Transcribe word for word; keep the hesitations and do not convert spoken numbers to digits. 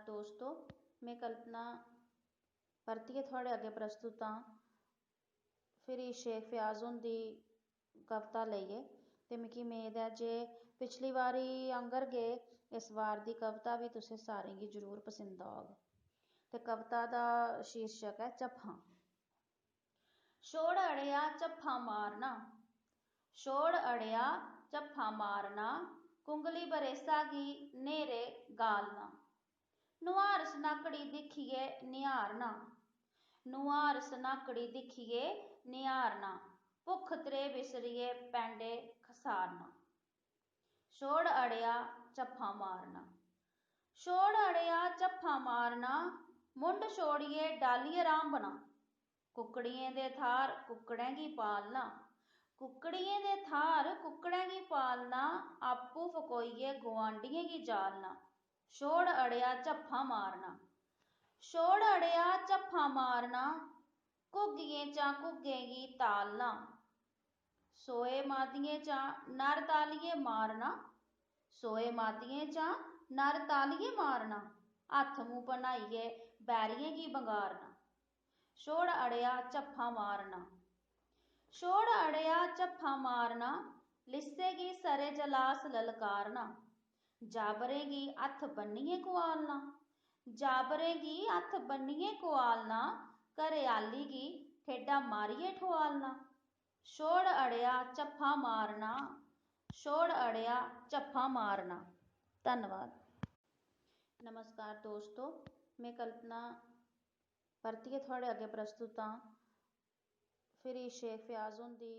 दोस्तो, में कल्पना परतियै थुआढ़े अग्गें प्रस्तुत आं फिरी शेख फयाज हुंदी कविता लेइयै। ते मिगी मेद ऐ जे पिछली बारी आंगर गै इस बार दी कविता बी तुसें सारें गी जरूर पसंद औग। ते कविता दा शीर्षक ऐ झप्फां। छोड़ अड़ेआ झप्फां मारना, छोड़ अड़ेआ झप्फां मारना, कुंगली बरेसा गी न्हेरे गालना। नुहार सनाकड़ी दिक्खियै निहारना, नुहार सनाकड़ी दिक्खियै निहारना, भुक्ख त्रेह् बिसरियै पैंडे खसारना। छोड़ अड़ेआ झप्फां मारना, छोड़ अड़ेआ झप्फां मारना, मुंढ छोड़ियै डालियै रांबना। कुक्कड़ियें दे थाह्र कुक्कड़ें गी पालना, कुक्कड़ियें दे थाह्र कुक्कड़ें गी पालना, आपूं फकोइयै गुआंढियें गी जालना। छोड़ अड़ेआ झप्फां मारना, छोड़ अड़ेआ झप्फां मारना, घुग्गियें चा घुग्गें गी तालना। सोए मादियें चा नर तालिये मारना, सोए मादियें चा नर तालिये मारना, हत्थ मूंह बनाइयै बैरियें गी बंगारना। छोड़ अड़ेआ झप्फां मारना, छोड़ अड़ेआ झप्फां मारना, लिस्से गी सरे जलास ललकारना। जाबरें गी हत्थ बन्नियै कुआलना, जाबरें गी हत्थ बन्नियै कुआलना, घरै आह्ली गी ठेडा मारियै ठुआलना। छोड़ अड़ेआ झप्फा मारना, छोड़ अड़ेआ झप्फा मारना। धन्नवाद। नमस्कार दोस्तो, में कल्पना परतियै थुआढ़े अग्गें प्रस्तुत आं फिरी शेख फयाज हुंदी